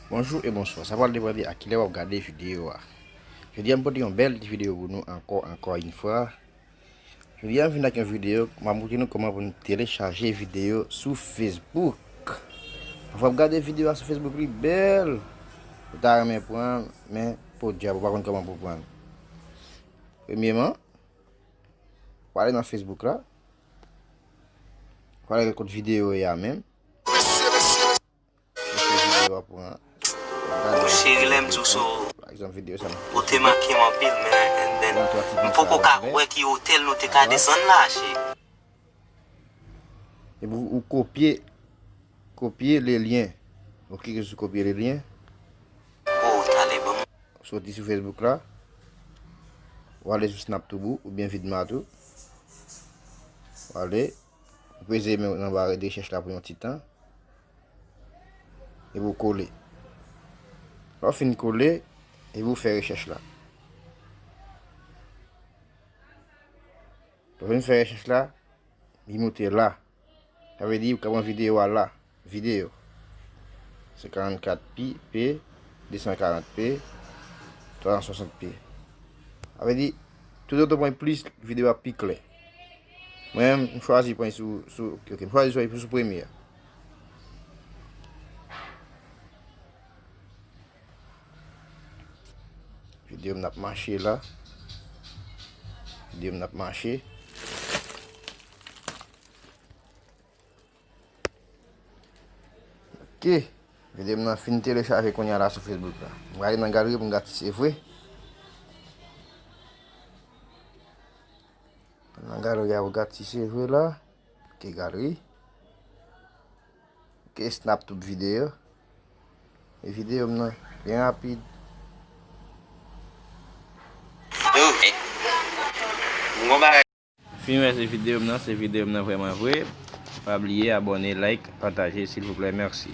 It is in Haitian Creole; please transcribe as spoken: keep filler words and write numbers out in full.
Bonjou e bonswa. Sa pral depann de a kilè w ap gade videyo a. Jodi a, m pote yon bèl ti videyo pou nou ankò, ankò yon fwa. Jodi a, m vin ak yon videyo, m ap montre nou kòman pou nou telechaje videyo sou Facebook. Pafwa w ap gade videyo a sou Facebook, li bèl. Ou ta renmen pran, men podyab, ou pa konn kòman pou pran. Premyèman, w ale nan Facebook la. W ale kot videyo yo ye a menm. Chèche videyo a pou an. Mon cheri, lè m di w so, pa egzanp, videyo sa m ou te make m anpil, men, and then, m poko ka kwè ki otèl nou te ka desann la, cheri. Epi ou, ou kopye, kopye le lyen. Ou klike sou kopye le lyen. Oh, talè, ban m. Soti sou Facebook la. Ou ale sou Snap tou bou, oubyen Vidma tou. Ou ale. Ou peze men nan ba de rechèch la pou yon ti tan. Epi ou kole. Lè w fin kole, epi ou fè rechèch la. Lè w fin fè rechèch la, li moute la. Sa vle di ou ka pran videyo a la. Videyo. Se karannkat pi, p, de san karant p, twa san swasant p. Sa vle di, toutotan w pran plis, videyo a pi klè. Mwen menm, m chwazi pran sou, sou, ok, ok, m chwazi sou, sou premye a. Videyo m nan ap mache la. Videyo m nan ap mache. Ok. Videyo m nan fin telechaje kounye a la sou Facebook la. M gade nan galeri pou m gad si se vre. Nan galeri a pou gad si se vre la. Ok, galeri. Ok, Snap tout videyo. E videyo m nan byen rapid. Yo, eh. M gon bagay. Fin wè se videyo m nan, se videyo m nan vrèman vre. Pa bliye abòne, like, pataje, silvouplè, mèsi.